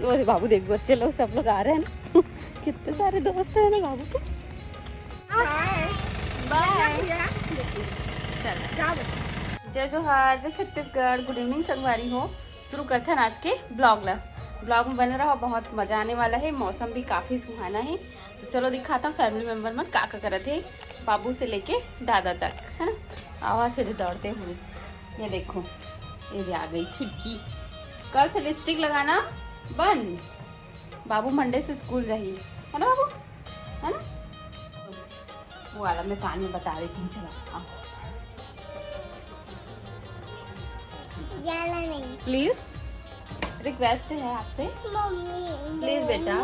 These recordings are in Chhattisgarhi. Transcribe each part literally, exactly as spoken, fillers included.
तो अरे बाबू, देख, बच्चे लोग, सब लोग आ रहे हैं ना। कितने सारे दोस्त हैं ना बाबू के। बाय। चल। जय जोहार, जय छत्तीसगढ़। गुड इवनिंग संगवारी हो। शुरू करथन आज के ब्लॉग ला। ब्लॉग में बने रहो, बहुत मजा आने वाला है। मौसम भी काफी सुहाना है। तो चलो दिखाता हूँ फैमिली मेंबर मन का का करत है, बाबू से लेके दादा तक, है ना। आवा थे दौड़ते हुए। ये देखो, ये भी आ गई छुटकी। कल से लिपस्टिक लगाना बंद। बाबू मंडे से स्कूल जाही, है ना बाबू, है ना? वो वाला मैं कान में बता देती हूँ, चलो। हाँ। प्लीज, रिक्वेस्ट है आपसे। प्लीज बेटा।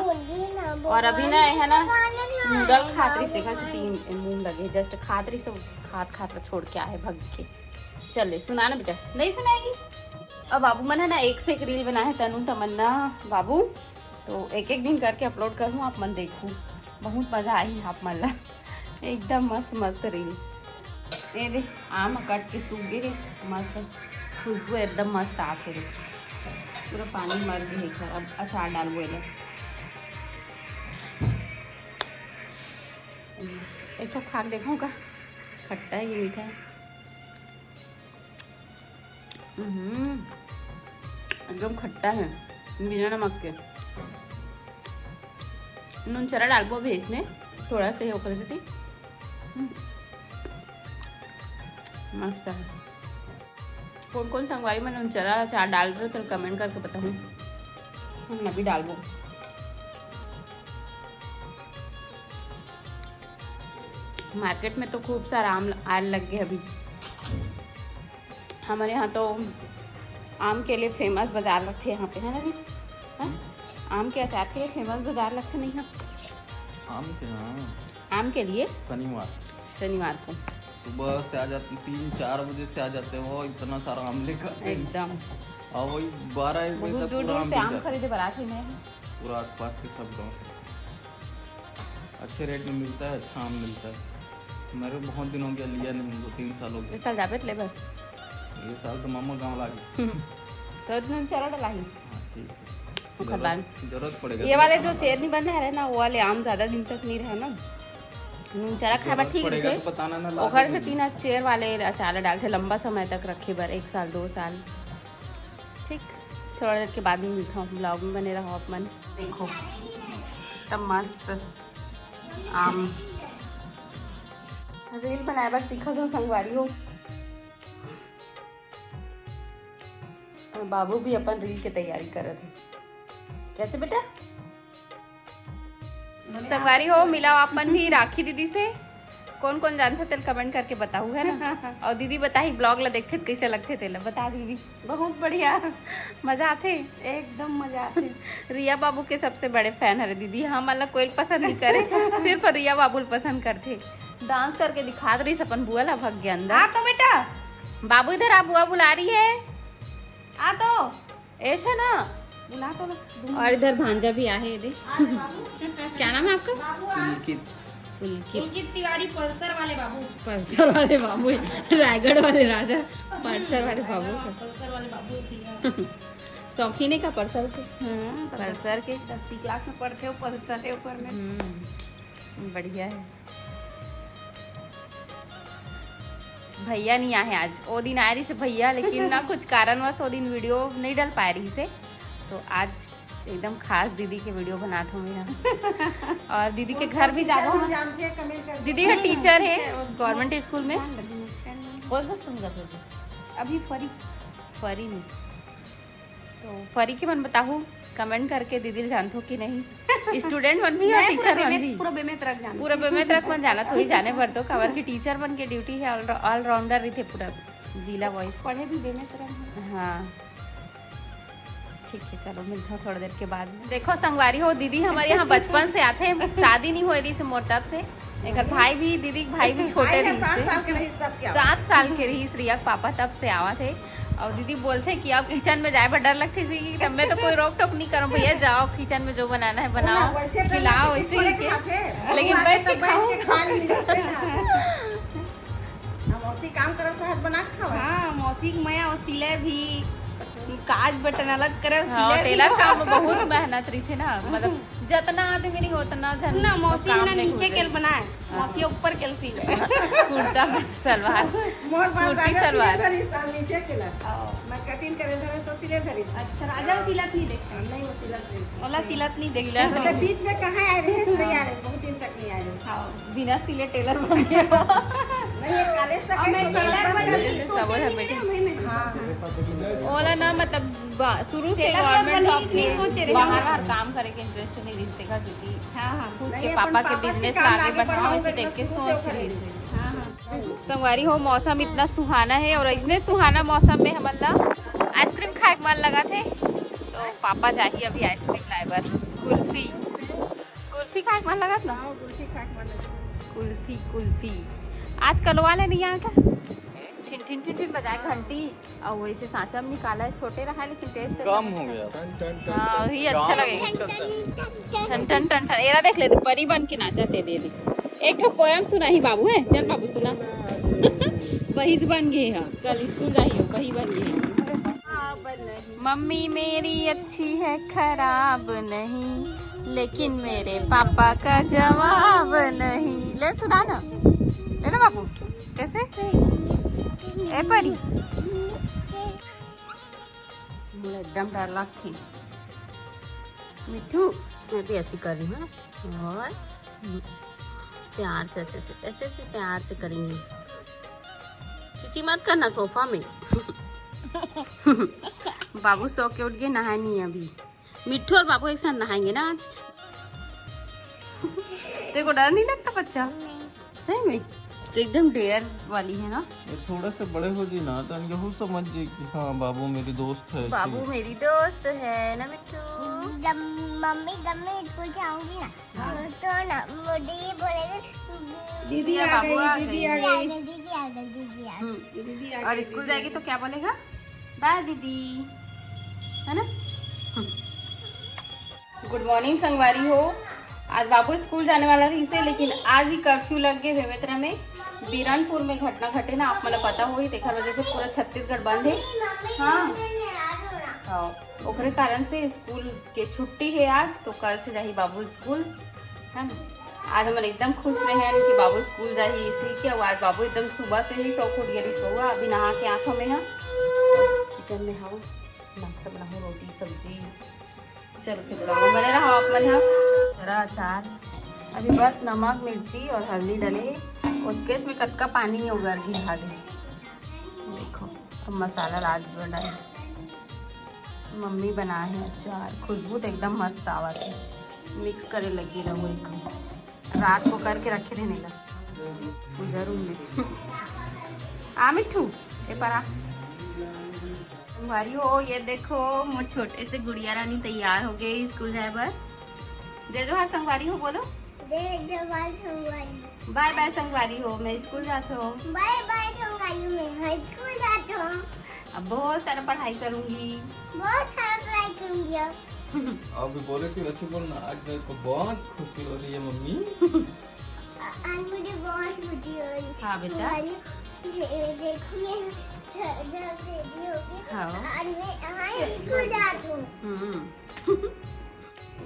और अभी ना है ना, नूडल खात रही से घर से तीन मूंग लगे, जस्ट खात रही से, खात खात छोड़ के आए भग के। चल ले, सुना ना बेटा, नहीं सुनाएगी। अब बाबू मन है ना, एक से एक रील बनाए हैं, तनु, तमन्ना, बाबू। तो एक एक दिन करके अपलोड करूँ, आप मन देखू, बहुत मजा आई आप मन ला। एकदम मस्त मस्त रील। ये दे, आम कट के सूख गए हे, मस्त खुशबू एकदम मस्त आत हे। पूरा पानी मर गए हे, अब अचार डालबो एला। एक ठो खा के देखो का, खट्टा है कि मीठा है। हम्म, एकदम खट्टा है, बिना नमक के। नून चरा डालबो अभी इसमें, थोड़ा सा ही ओकर सेती। हम्म, मस्त है। कौन कौन संगवारी में नून चरा अचार डाल रहे हो, तो कमेंट करके बताऊँ, हम अभी डालबो। मार्केट में तो खूब सारा आम आल लग गए अभी। हमारे यहाँ तो आम के लिए फेमस बाजार लगथे यहाँ पे, है ना जी? हाँ? आम के अचार के लिए फेमस बाजार लगथे नहीं यहाँ? आम के, हाँ। आम के लिए? शनिवार। शनिवार को। सुबह से आ जाते, तीन चार बजे से आ जाते हो, इतना सारा आम लेकर। एकदम। और वही बारह एक बजे बहुत तक दूर पूरा दूर आम से बिक आम जाता है। खरीदे बर आथे नहीं। पूरा आसपास के सब गाँव से। अच्छे रेट में मिलता है, अच्छा आम मिलता है। मेरे बहुत दिन हो गया, लिया नहीं, दो तीन साल हो गए। इस साल जाबे त लेबे? ये साल तो मामा गाँव लागे। तो इतना सारा डला ही। हाँ, ठीक है। ओकर बाद जरूरत, जरूरत पड़ेगा ये तो वाले जो बताना। चेर नहीं बना रहे ना, वो वाले आम ज्यादा दिन तक नहीं रहे ना। नून चरा खाए बर जरूरत ठीक पड़ेगा रहिथे। तो बताना ना, ला ओकर से देंगे। तीन चेर वाले अचार डालथे, लंबा समय तक रखे बर, एक साल, दो साल। ठीक, थोड़ा देर के बाद में मिलता हूँ, ब्लॉग में बने रहो आप मन। देखो, तब मस्त आम। रील बनाए बर सीखत हो संगवारी हो। और बाबू भी अपन रील के तैयारी करत है। कैसे बेटा? संगवारी हो, मिलाओ अपन भी राखी दीदी से। कौन कौन जानथे तेल कमेंट करके बताऊ, है ना? और दीदी बताही ब्लॉग ला देखथे त कैसे लगथे तेला, बता दीदी। बहुत बढ़िया। मजा आथे? एकदम मजा आथे। रिया बाबू के सबसे बड़े फैन हरे दीदी, हमन ला कोई पसंद नहीं करे, सिर्फ रिया बाबू ल पसंद करथे। डांस करके दिखात रहिस अपन बुआ ला, भग गया अंदर। आ तो बेटा। बाबू इधर आ, बुआ बुला रही है। आ तो। ऐसा ना। बुला तो लो, दो और मिनट। इधर भांजा भी आहे, ये दे। आ रे बाबू। क्या नाम है आपका? बाबू आ। पुलकित। पुलकित। पुलकित तिवारी, पल्सर वाले बाबू। पल्सर वाले बाबू, रायगढ़ वाले राजा, पल्सर वाले बाबू। पल्सर वाले बाबू भैया। शौकीन है का पल्सर के? हाँ, पल्सर। पल्सर के। दसवीं क्लास में पढ़ते हो, पल्सर है ऊपर में। हम्म, बढ़िया है। भैया नहीं आए आज, ओ दिन आए रही से भैया, लेकिन ना कुछ कारणवश ओ दिन वीडियो नहीं डाल पाए रही से, तो आज एकदम खास दीदी के वीडियो बनात हूँ मैं। और दीदी के घर भी जाबो। जानते हैं, कमेंट कर दीदी का टीचर है गवर्नमेंट स्कूल में। कौन सा स्कूल में जाते हो? अभी फरी। फरी में। तो फरी के मन बताहू, कमेंट करके दीदी ल जानथो कि नहीं? स्टूडेंट मन भी और मैं पूरा टीचर मन बेमेत-, भी। पूरा बेमेत रख जानथो। पूरा बेमेत रख मन जाना, थोड़ी जाने भर तो, काबर की टीचर मन के ड्यूटी है, ऑल, ऑलराउंडर रहिथे पूरा जिला वॉइस। पढ़े भी बेमेत रख। हाँ, ठीक है, चलो मिलता हूँ थोड़ा देर के बाद में। देखो संगवारी हो, दीदी हमारे यहाँ बचपन से आथे, शादी नहीं होए रही से मोर तब से। एकर भाई भी, दीदी के भाई भी छोटे भाई रहिस सात से। साल के रहिस तब के आवत। सात साल के रहिस रिया के पापा, तब से आवत हे। और दीदी बोलथे कि अब किचन में जाए बर डर लगथे, इसी तब मैं तो कोई रोक टोक नहीं करूँ, भैया जाओ किचन में जो बनाना है बनाओ, हाँ, वैसे डर खिलाओ, लगथे, इसी थोड़े के। खाथे। लेकिन वो आके बैठ के तब बैठ खाओ। के खा ली। हम मौसी काम करत रहत बना के खावा। हाँ, मौसी के मया और सिले भी। काज बटन अलग करे, हाँ, सिले टेलर काम में बहुत मेहनत रहिथे ना, मतलब जतना आदमी नहीं उतना झन सुन ना, मौसी काम ना नहीं नीचे होथे। केल बनाए, हाँ। मौसी ऊपर केल सिले। कुर्ता सलवार, मोर बाल कुर्ती राजा सलवार। सिले धरिस, हम नीचे केला। हाँ। मैं कटिंग करे धरे तो सिले धरिस। अच्छा, राजा सिलत नहीं देखे? नहीं, वो सिलत नहीं। ओला सिलत नहीं देखे। सिलत अच्छा, बीच में कहाँ आए रहे? नहीं आ रहे, बहुत दिन तक नहीं आए रहे। हाँ, बिना सिले टेलर बन गया। नहीं, ये कॉलेज तक और मैं कैसे टेलर बन गई, ये सोचे सब नहीं है ना, वही मैं हाँ। ओला ना, मतलब, बा-, शुरू से टेलर गवर्नमेंट बनने जॉब की के सोचे रहे। बाहर, बाहर काम करे के इंटरेस्ट नहीं रिहिस तेखर, क्योंकि हाँ, हाँ। खुद नहीं, के अपन पापा के पापा से बिजनेस काम ला आगे आगे बढ़ाओ, बढ़ाओ, इसे देख के शुरू से सोच ओखरे रहिस। से। हाँ, हाँ। संगवारी हो, मौसम इतना सुहाना है और इतने सुहाना मौसम में हमन ला आइसक्रीम खाए के मन लगा थे, तो पापा जाही अभी आइसक्रीम लाए बर। कुल्फी, कुल्फी खाए के मन लगत ना? हाँ, कुल्फी खाए के मन लगत। कुल्फी, कुल्फी। आज कलवा ले नहीं आया क्या? ठिन ठिन ठिन ठिन बजाए घंटी। और वैसे सांचा में निकाला है, छोटे रहा है, लेकिन टेस्ट कम हो गया। हाँ, वही अच्छा लगेगा। टन टन टन टन। एरा देख ले, परी बन के नाचा थे दीदी। एक ठो पोयम सुना ही बाबू है, चल बाबू सुना। वही बन गए हैं, कल स्कूल जाइए, वही बन गए हैं। मम्मी मेरी अच्छी है, खराब नहीं, लेकिन मेरे पापा का जवाब नहीं। ले सुना ना, ले ना बाबू, कैसे? ए परी, मुझे एकदम डर लगती। मिट्ठू, मैं भी ऐसी कर रही हूँ ना, और प्यार से ऐसे ऐसे ऐसे ऐसे प्यार से करेंगे। चिची मत करना सोफा में। बाबू सो के उठ गए, नहाए नहीं अभी। मिट्ठू और बाबू एक साथ नहाएंगे ना आज। तेरे को डर नहीं लगता बच्चा? सही में तो एकदम डेयर वाली है ना। ये थोड़ा सा बड़े हो जी ना, तो यहू समझ जी कि हाँ, बाबू मेरे दोस्त है, बाबू ऐसे। मेरी दोस्त है ना मिट्ठू। जब मम्मी, जब मैं स्कूल जाऊंगी ना, हाँ। तो ना मुझे ये बोलेगा, दीदी दीदी आ आ गई, बाबू आ दीदी गई। आ दीदी आ गई। गई, दीदी आ गई, दीदी आ गई। हम्म। दीदी आ और गई, स्कूल दीदी आ जाएगी गई। तो क्या बोलेगा? बाय दीदी, है ना? गुड मॉर्निंग संगवारी हो। आज बाबू स्कूल जाने वाला रहिसे, लेकिन आज ही कर्फ्यू लग गए बेमेतरा में। बीरनपुर में घटना घटे ना, आप मन ला पता होही, तेखर वजह से पूरा छत्तीसगढ़ बंद है। हाँ, हाँ, ओकरे कारण से स्कूल के छुट्टी है आज, तो कल से जाही बाबू स्कूल, है ना? आज हमन एकदम खुश रहे हैं कि बाबू स्कूल जाही, इसी के आज बाबू एकदम सुबह से ही सो उठ गए रहिस बउआ। अभी नहा के आत हूँ मैं, हाँ, किचन में हूँ, नाश्ता बनाऊँ, रोटी सब्जी। चलो फिर vlog में बने रहो आप मन, हाँ। हरा अचार, अभी बस नमक, मिर्ची और हल्दी डाले, और केस में कतका पानी उगर गिर भागे। देखो, अब मसाला राज डाले। मम्मी बनाए हे अचार, खुशबू तो एकदम मस्त आवत हे। मिक्स करे लगी रहो एक, रात को करके रखे रहने ला पूजा रूम में। आ मिट्ठू, ए पर आ। संगवारी हो, ये देखो मोर छोटे से गुड़िया रानी तैयार हो गई स्कूल जाए बर। जय जोहार संगवारी हो बोलो। जय जोहार संगवारी। बाय बाय संगवारी हो, मैं स्कूल जात हूँ। बाय बाय संगवारी, मैं हाई स्कूल जात हूँ। अब बहुत सारा पढ़ाई करूंगी। बहुत सारा पढ़ाई करूंगी अब। अभी बोले थे वैसे बोलना, आज मेरे को बहुत खुशी हो रही है मम्मी। आज मुझे बहुत खुशी हो रही है। हाँ बेटा। तुम्हारी, ये देखो, मैं घर, घर ready हो गई। हाँ। आज मैं हाई स्कूल जात हूँ। हम्म।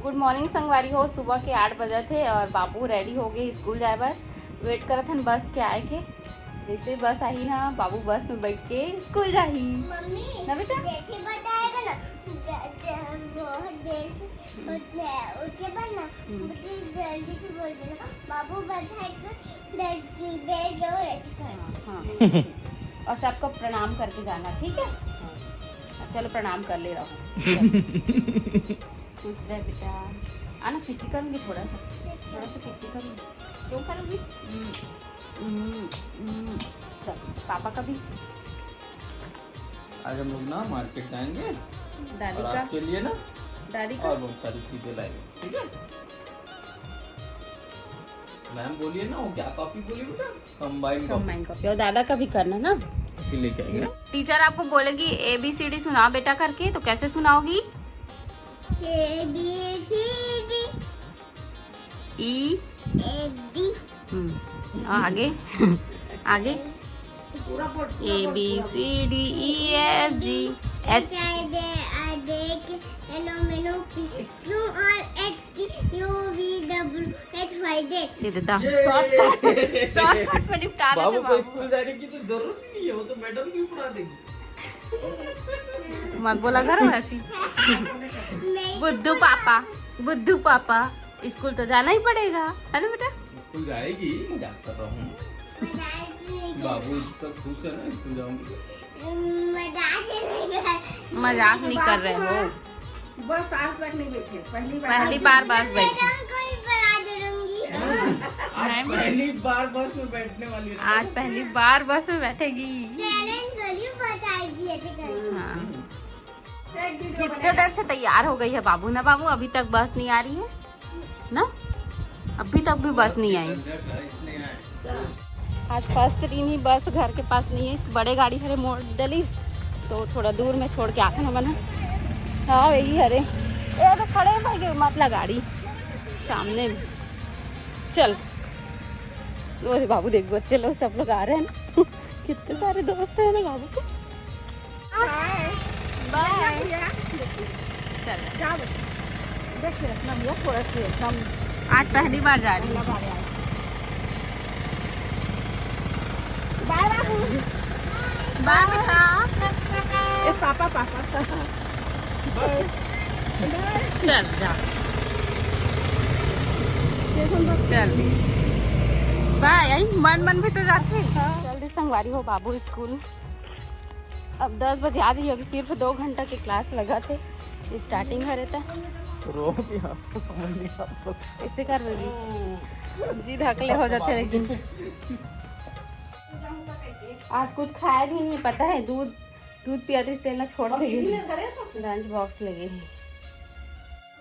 गुड मॉर्निंग संगवारी हो, सुबह के आठ बजे थे और बाबू रेडी हो गए स्कूल जाए बर। वेट करत हन बस के आए के। जैसे बस आही ना, बाबू बस में बैठ के स्कूल जाही। मम्मी, ना बेटा? जैसे बस आएगा ना, ज-, ज-, बहुत देर से उठने, उठे पर ना, हम्म। मुझे जल्दी से बोल देना, "बाबू बस आएगा, बैठ, बैठ जाओ ऐसे कर।" हाँ, हाँ। और सबको प्रणाम करके जाना, ठीक है? हाँ। चलो, प्रणाम कर ले रहा हूँ। खुश रह बेटा। आना, किसी करूँगी थोड़ा सा, थोड़ा सा किसी करूँगी। क्यों करूँगी? हम्म, हम्म, हम्म। चल, पापा का भी। आज हम लोग ना मार्केट जाएंगे दादी और का, आपके लिए ना दादी का। और बहुत सारी चीजें लाएंगे, ठीक है? मैम बोलिए ना, वो क्या कॉपी बोली बेटा? Combine copy. Combine copy. और दादा का भी करना ना। इसी लेके आएंगे। टीचर आपको बोलेगी ए बी सी डी सुनाओ बेटा करके, तो कैसे सुनाओगी? ए B C D. E. A D. हम्म, आगे। आगे। A B C D E F G. H. H I J I J K L M N O P Q R S T U V W X Y Z. ये देता शॉर्टकट, शॉर्टकट में निपटा बाबू देते को बाबू। स्कूल जाने की तो जरूरत नहीं है, वो तो मैडम भी पढ़ा देगी। मत बोला करो ऐसी। मैं बुद्धू पापा, बुद्धू पापा, स्कूल तो जाना ही पड़ेगा, है ना बेटा? स्कूल जाएगी, जाता रहूँ। मजाक नहीं बाबू तो खुश है ना, स्कूल जाऊंगी। मजाक नहीं कर। मजाक नहीं कर रहे हो। बस आज तक नहीं बैठे, पहली बार। पहली बार बस बैठी। मैडम को ही पढ़ा दूंगी। आज पहली बार बस में बैठने वाली है। आज पहली बार बस में बैठेगी। चैलेंज करियो, बताएगी ऐसे कर। हाँ। कितने देर से तैयार हो गई है बाबू ना बाबू, अभी तक बस नहीं आ रही है ना, अभी तक भी बस नहीं आई। इसने आए। आज फर्स्ट दिन ही बस घर के पास नहीं है, इस बड़े गाड़ी हरे मोड़ डली, तो थोड़ा दूर में छोड़ के आखन बना। हाँ, यही हरे। ए तो खड़े भाई, मत लगा गाड़ी सामने में। चल, वो दे बाबू, देख बच्चे लोग सब लोग आ रहे हैं ना। कितने सारे दोस्त हैं ना बाबू के। बाय। चल। जाओ बेटा। देखिए अपना मुंह थोड़ा सा एकदम आज पहली बार जा रही हूँ। लगा रहा है। बाय बाबू। बाय बेटा। ए पापा पापा। चल जा। चल। बाय। आई मन मन भी तो जाते। चल दी संगवारी हो बाबू स्कूल। अब दस बजे आ जाइए, अभी सिर्फ दो घंटा के क्लास लगा थे, स्टार्टिंग हरे था। रो के हंस के समझ नहीं आता। ऐसे कर बेबी, जी धकले हो जाते। लेकिन आज कुछ खाया भी नहीं है, पता है, दूध दूध पिया थे, तेल ना छोड़ दे। लंच बॉक्स लगे है।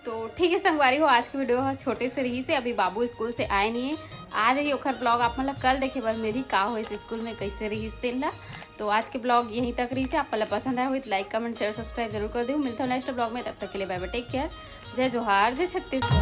तो ठीक है संगवारी हो, आज की वीडियो ह छोटे से रहिस हे। अभी बाबू स्कूल से आए नहीं है, आ जाइए ओखर ब्लॉग आप मतलब कल देखे बर मेरी का होइस स्कूल में, कैसे रहिस तेन ला। तो आज के ब्लॉग यहीं तक रहिस हे। आप मतलब पसंद आए हुई तो लाइक कमेंट शेयर सब्सक्राइब जरूर कर दो। मिलता हूँ नेक्स्ट ब्लॉग में, तब तक के लिए बाय बाय, टेक केयर, जय जोहार, जय छत्तीसगढ़।